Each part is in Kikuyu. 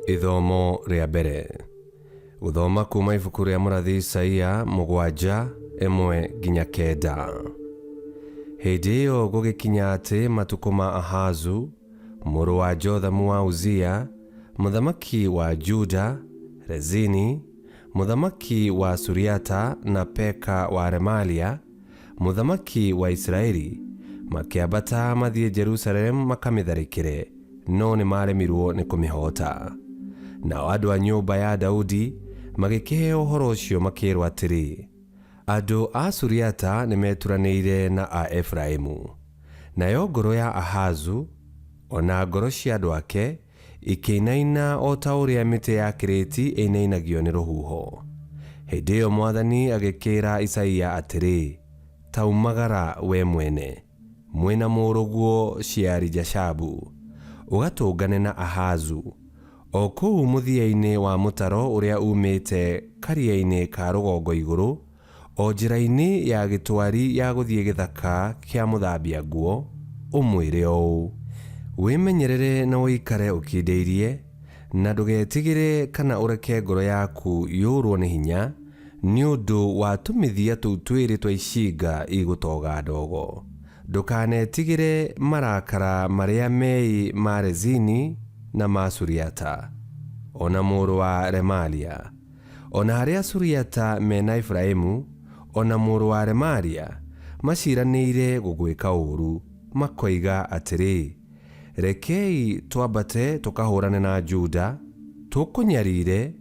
Ithomo rĩa mbere. Gũthoma kuma ibuku rĩa mũrathi Isaia 7:1-9. Hĩndĩ ĩyo gũgĩkinya atĩ matukũ ma Ahazu mũrũ wa Jothamu wa Uzia, mũthamaki wa Juda, Rezini mũthamaki wa Suriata na Peka wa Remalia mũthamaki wa Isiraeli makĩambata mathiĩ Jerusalemu makamĩtharĩkĩre, no nĩmaremirwo nĩ kũmĩhoota. Nao andũ a nyũmba ya Daudi magĩkĩheo ũhoro ũcio makĩĩrwo atĩrĩ, Andũ a Suriata nĩmeturanĩire na a Efiraimu. Nayo ngoro ya Ahazu, o na ngoro cia andũ ake, ikĩinaina o ta ũrĩa mĩtĩ ya kĩrĩti ĩinainagio nĩ rũhuho. Hĩndĩ ĩyo Mwathani agĩkĩĩra Isaia atĩrĩ, Ta umagara wee mwene, mwĩ na mũrũguo Sheari-Jashabu, ũgatũngane na Ahazu, o kũu mũthia-inĩ wa mũtaro ũrĩa uumĩte karia-inĩ ka rũgongo igũrũ, o njĩra-inĩ ya gĩtwari ya gũthiĩ gĩthaka kĩa mũthambia nguo, ũmwĩre ũũ, Wĩmenyerere na ũikare ũkindĩirie, na ndũgetigĩre kana ũreke ngoro yaku yũrũo nĩ hinya nĩ ũndũ wa tũmĩthia tũu twĩrĩ twa icinga igũtoga ndogo. Ndũkanetigĩre marakara marĩa meĩ ma Rezini na ma Suriata, o na mũrũ wa Remalia. O na harĩa Suriata me na Efiraimu, o na mũrũ wa Remalia, maciranĩire gũgwĩka ũũru, makoiga atĩrĩ, Rekei twambate tũkahũrane na Juda, tũkũnyarire,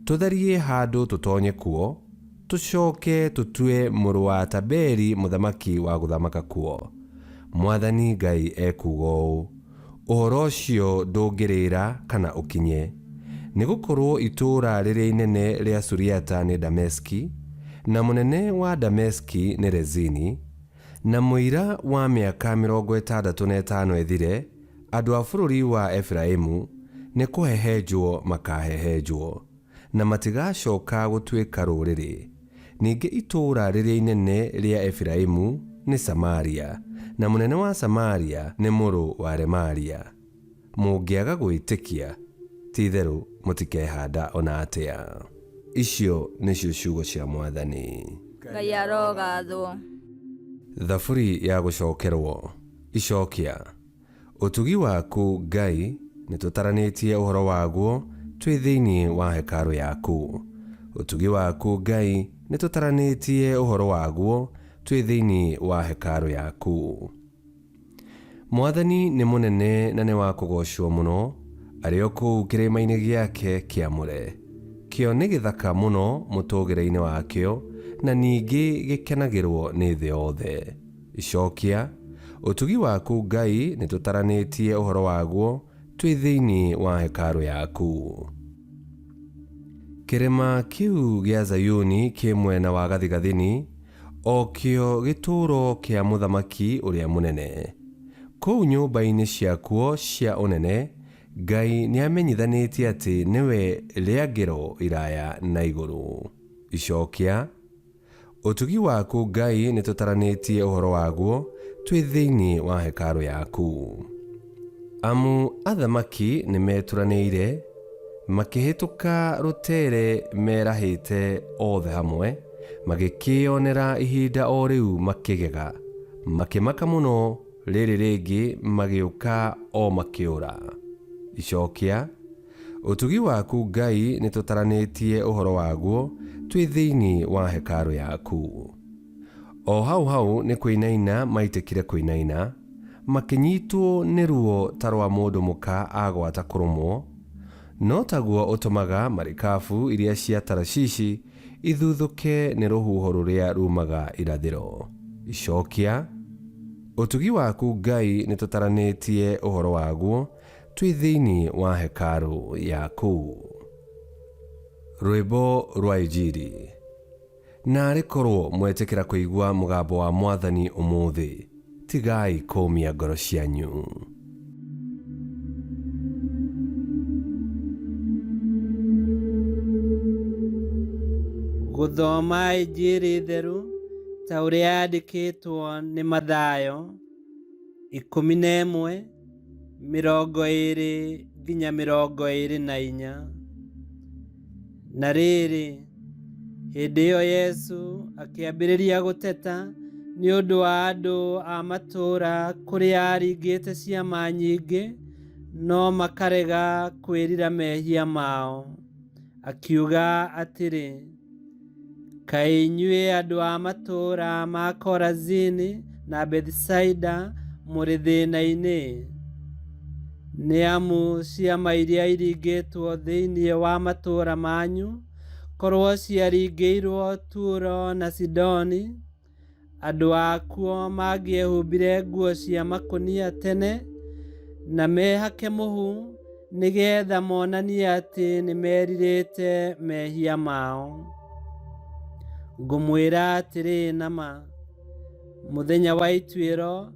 tũtharie handũ tũtonye kuo, tũcoke tũtue mũrũ wa Tabeeli mũthamaki wa gũthamaka kuo. Mwathani Ngai ekuuga ũũ, Ũhoro ũcio ndũngĩrĩra kana ũkinye, nĩ gũkorũo itũũra rĩrĩa inene rĩa Suriata nĩ Dameski, na mũnene wa Dameski nĩ Rezini, na mũira wa mĩaka 65 ĩthire, andũ a bũrũri wa Efiraimu nĩ kũhehenjwo makaahehenjwo, na matigacooka gũtuĩka rũrĩrĩ. Ningĩ itũũra rĩrĩa inene rĩa Efiraimu nĩ Samaria, na mũnene wa Samaria nĩ mũrũ wa Remalia. Mũngĩaga gwĩtĩkia, ti-itherũ mũtikehanda o na atĩa. Icio nĩcio ciugo cia Mwathani. Ngai arogathwo. Thaburi ya gũcokerwo. Icokia. Ũtugi waku, Ngai, nĩtũtaranĩtie ũhoro waguo twĩ thĩinĩ wa hekarũ yaku. Ũtugi waku, Ngai, nĩtũtaranĩtie ũhoro waguo twĩ thĩinĩ wa hekarũ yaku. Mwathani nĩ mũnene na nĩ wa kũgoocwo mũno, arĩ o kũu kĩrĩma-inĩ gĩake kĩamũre. Kĩo nĩ gĩthaka mũno mũtũũgĩre-inĩ wakĩo, na ningĩ gĩkenagĩrũo nĩ thĩ yothe. Icokia, Ũtugi waku Ngai nĩtũtaranĩtie ũhoro waguo twĩ thĩinĩ wa hekarũ yaku. Kĩrĩma kĩu gĩa Zayuni kĩ mwena wa gathigathini, o kĩo gĩtũũro kĩa Mũthamaki ũrĩa mũnene. Kũu nyũmba-inĩ ciakuo cia ũnene Ngai nĩamenyithanĩtie atĩ nĩwe rĩangĩro iraya na igũrũ. Icokia, Ũtugi waku Ngai nĩtũtaranĩtie ũhoro waguo twĩ thĩinĩ wa hekarũ yaku. Amu athamaki nĩmeturanĩire, makĩhĩtũka rũtere merahĩte othe hamwe, magĩkĩĩonera ihinda o rĩu makĩgega, makĩmaka mũno, rĩrĩ rĩngĩ magĩũka o makĩũra. Icokia. Ũtugi waku Ngai nĩtũtaranĩtie ũhoro waguo twĩ thĩinĩ wa hekarũ yaku. O hau hau nĩ kũinaina maitĩkire kũinaina, makĩnyitwo nĩ ruo ta rwa mũndũ mũka agwata kũrũmwo, no taguo ũtũmaga marikabu iria cia Tarashishi ithuthũke nĩ rũhuho rũrĩa ruumaga irathĩro. Icokia. Ũtugi waku Ngai nĩtũtaranĩtie ũhoro waguo twĩ thĩinĩ wa hekarũ yaku. Rwĩmbo rwa Injiri. Naarĩ korwo mwetĩkĩra kũigua mũgambo wa Mwathani ũmũthĩ, tigai kũũmia ngoro cianyu. Gũthoma Injiri theru ta ũrĩa yandĩkĩtwo nĩ Mathayo 11. 20 nginya 24. Na rĩrĩ, hĩndĩ ĩyo Yesu akĩambĩrĩria gũteta nĩ ũndũ wa andũ a matũũra kũrĩa aaringĩte ciama nyingĩ, no makarega kwĩrira mehia mao. Akiuga atĩrĩ, "Kaĩ inyuĩ andũ a matũũra ma Korazini na Bethisaida mũrĩ thĩna-inĩ? Nĩ amu ciama iria iringĩtwo thĩinĩ wa matũũra manyu korwo ciaringĩirwo Turo na Sidoni, andũ akuo mangĩehumbire nguo cia makũnia tene na mehake mũhu nĩgeetha monanie atĩ nĩmerirĩte mehia mao. Ngũmwĩra atĩrĩ na ma, mũthenya wa ituĩro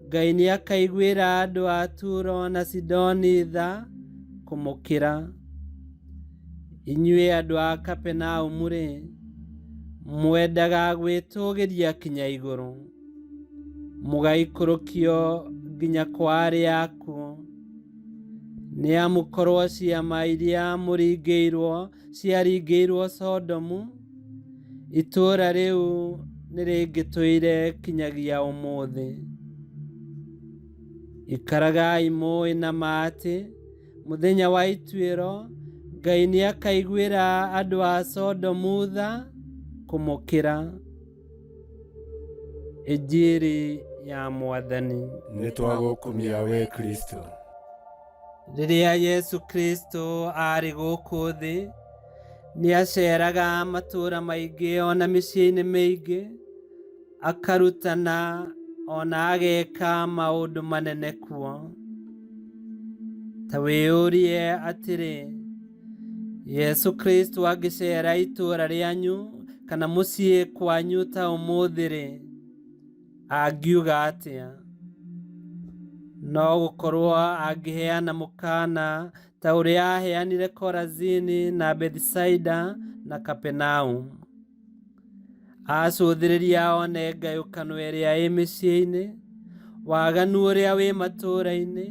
Ngai nĩakaiguĩra andũ a Turo na Sidoni tha kũmũkĩra. Inyuĩ andũ a Kapenaumu-rĩ, mwendaga gwĩtũũgĩria kinya igũrũ, mũgaikũrũkio nginya kwa arĩa akuũ. Nĩ amu korwo ciama iria mũringĩirwo ciaringĩirwo Sodomu, itũũra rĩu nĩrĩngĩtũire kinyagia ũmũthĩ. Ikaragai mũĩ na ma atĩ mũthenya wa ituĩro Ngai nĩakaiguĩra andũ a Sodomu tha kũmũkĩra. Injiri ya Mwathani. Nĩ twagũkumia we Kristo. Rĩrĩa Yesu Kristo aarĩ gũkũ thĩ, nĩaceeraga matũũra maingĩ ona mĩciĩ-inĩ mĩingĩ, akarutana ona ageka maũndũ manene kuo. Ta wĩyũrie atĩrĩ, Yesu Kristo angĩceera itũũra rĩanyu kana mũciĩ kwanyu ta ũmũthĩ-rĩ, angiuga atĩa? No gũkorwo angĩheana mũkaana ta ũrĩa aaheanire Korazini na Bethisaida na Kapenaumu. Acũthĩrĩria one ngayũkano ĩrĩa ĩ mĩciĩ-inĩ, waganu ũrĩa wĩ matũũra-inĩ,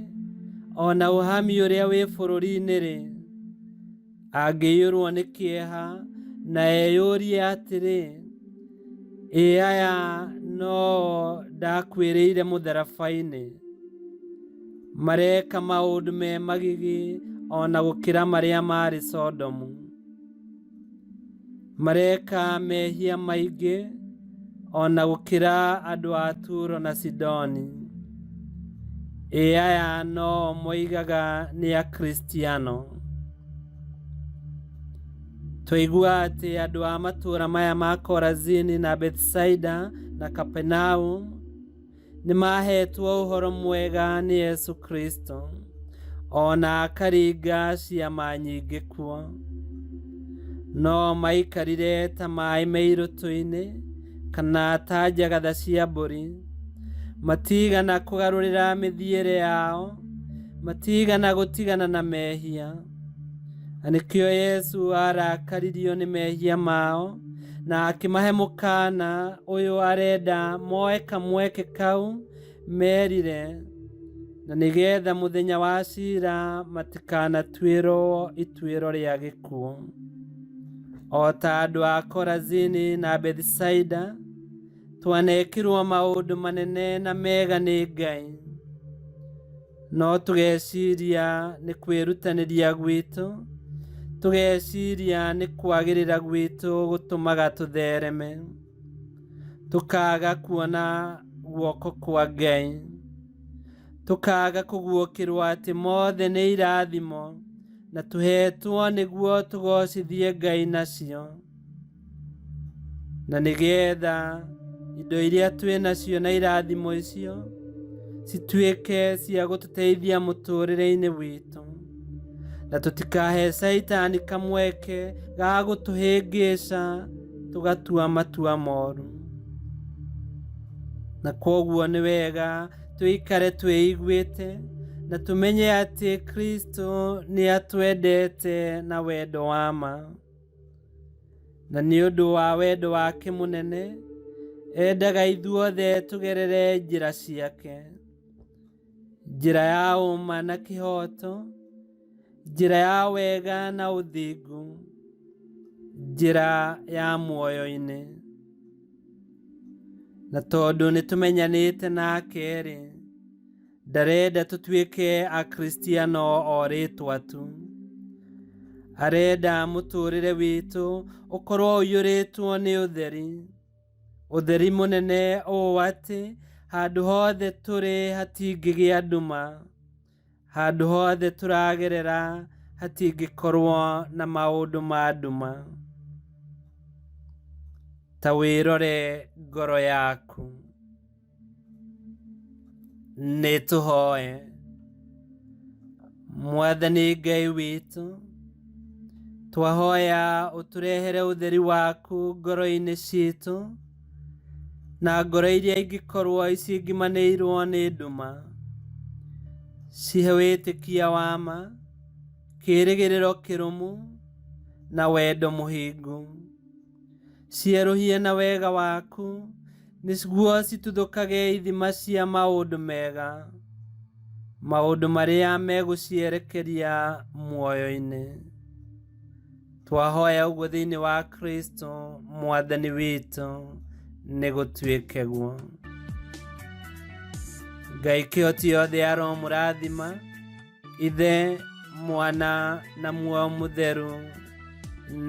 ona ũhami ũrĩa wĩ bũrũri-inĩ-rĩ, angĩiyũrwo nĩ kĩeha na eyũrie atĩrĩ, ĩ aya no ndakuĩrĩire mũtharaba-inĩ? Mareka maũndũ me magigi ona gũkĩra marĩa maarĩ Sodomu. Mareka mehia maingĩ ona gũkĩra andũ a Turo na Sidoni. Ĩ aya no moigaga nĩ Akristiano? Twaigua atĩ andũ a matũũra maya ma Korazini na Bethisaida na Kapenaumu nĩmahetwo ũhoro mwega nĩ Yesu Kristo, ona akaringa ciama nyingĩ kuo. No maikarire ta maĩ me irũtũ-inĩ kana ta njagatha cia mbũri. Matigana kũgarũrĩra mĩthiĩre yao, matigana gũtigana na mehia. Na nĩkĩo Yesu arakaririo nĩ mehia mao na akĩmahe mũkaana ũyũ arenda moe kamweke kau merire, na nĩgetha mũthenya wa cira matikanatuĩrwo ituĩro rĩa gĩkuũ. O ta andũ a Korazini na Bethisaida, twanekĩrwo maũndũ manene na mega nĩ Ngai. No tũgeciria nĩ kwĩrutanĩria gwitũ, tũgeciria nĩ kwagĩrĩra gwitũ gũtũmaga tũthereme, tũkaga kuona guoko kwa Ngai, tũkaga kũguũkĩrwo atĩ mothe nĩ irathimo na tũhetwo nĩguo tũgocithie Ngai nacio. Na nĩgetha indo iria twĩ nacio na irathimo icio cituĩke cia gũtũteithia mũtũũrĩre-inĩ witũ, na tũtikahe Caitani kamweke ga gũtũhĩngĩca tũgatua matua moru. Na kwoguo nĩ wega tũikare twĩiguĩte na tũmenye atĩ Kristo nĩ atwendete na wendo wa ma. Na nĩ ũndũ wa wendo wake mũnene, endaga ithuothe tũgerere njĩra ciake. Njĩra ya ũma na kĩhooto, njĩra ya wega na ũthingu, njĩra ya muoyo-inĩ. Na tondũ nĩ tũmenyanĩte nake-rĩ, ndarenda tũtuĩke Akristiano o rĩtwa tu. Arenda mũtũrĩre witũ ũkorwo ũiyũrĩtwo nĩ ũtheri, ũtheri mũnene ũũ atĩ handũ hothe tũrĩ hatingĩgĩa nduma, handũ hothe tũragerera hatingĩkorwo na maũndũ ma nduma. Ta wĩrore ngoro yaku. Nĩ tũhoe. Mwathani Ngai witũ, twahoya ũtũrehere ũtheri waku ngoro-inĩ citũ na ngoro iria ingĩkorwo icingimanĩirwo nĩ nduma, cihe wĩtĩkia wa ma, kĩĩrĩgĩrĩro kĩrũmu na wendo mũhingu. Cierũhie na wega waku nĩguo cituthũkage ithima cia maũndũ mega, maũndũ marĩa megũcierekeria muoyo-inĩ. Twahoya ũguo thĩinĩ wa Kristo Mwathani witũ, nĩ gũtuĩke guo. Ngai kĩhoti yothe aromũrathima, Ithe, Mwana na Muoyo Mũtheru,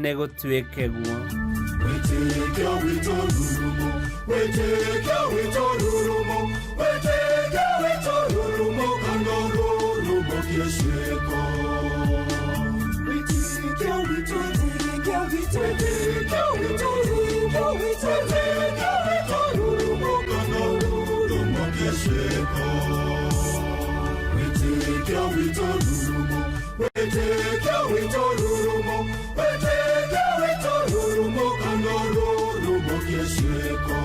nĩ gũtuĩke guo. Wĩtĩkio witũ rurumo, wĩtĩkio witũ rurumo, wĩtĩkio witũ rurumo, kana rurumo kĩciĩko. Wĩtĩkio witũ, wĩtĩkio witũ, wĩtĩkio witũ rurumo, wĩtĩkio witũ rurumo, kana rurumo kĩciĩko. Wĩtĩkio witũ rurumo, wĩtĩkio witũ rurumo, wĩtĩkio witũ rurumo, kana rurumo kĩciĩko.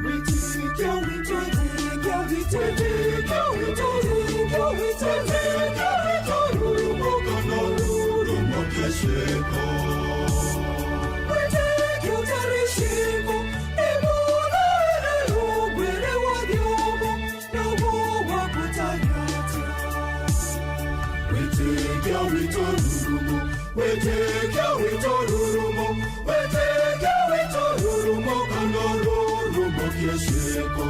Wĩtĩkio witũ, wĩtĩkio witũ, wĩtĩkio witũ rurumo, wĩtĩkio witũ rurumo, kana rurumo kĩciĩko. Wĩtĩkio ũtarĩ ciĩko nĩ mũthere rũgwĩre wa thiomo, naguo wakũtanya atĩa? Wĩtĩkio witũ rurumo, wĩtĩkio witũ rurumo, wĩtĩkio witũ rurumo, kana rurumo kĩciĩko.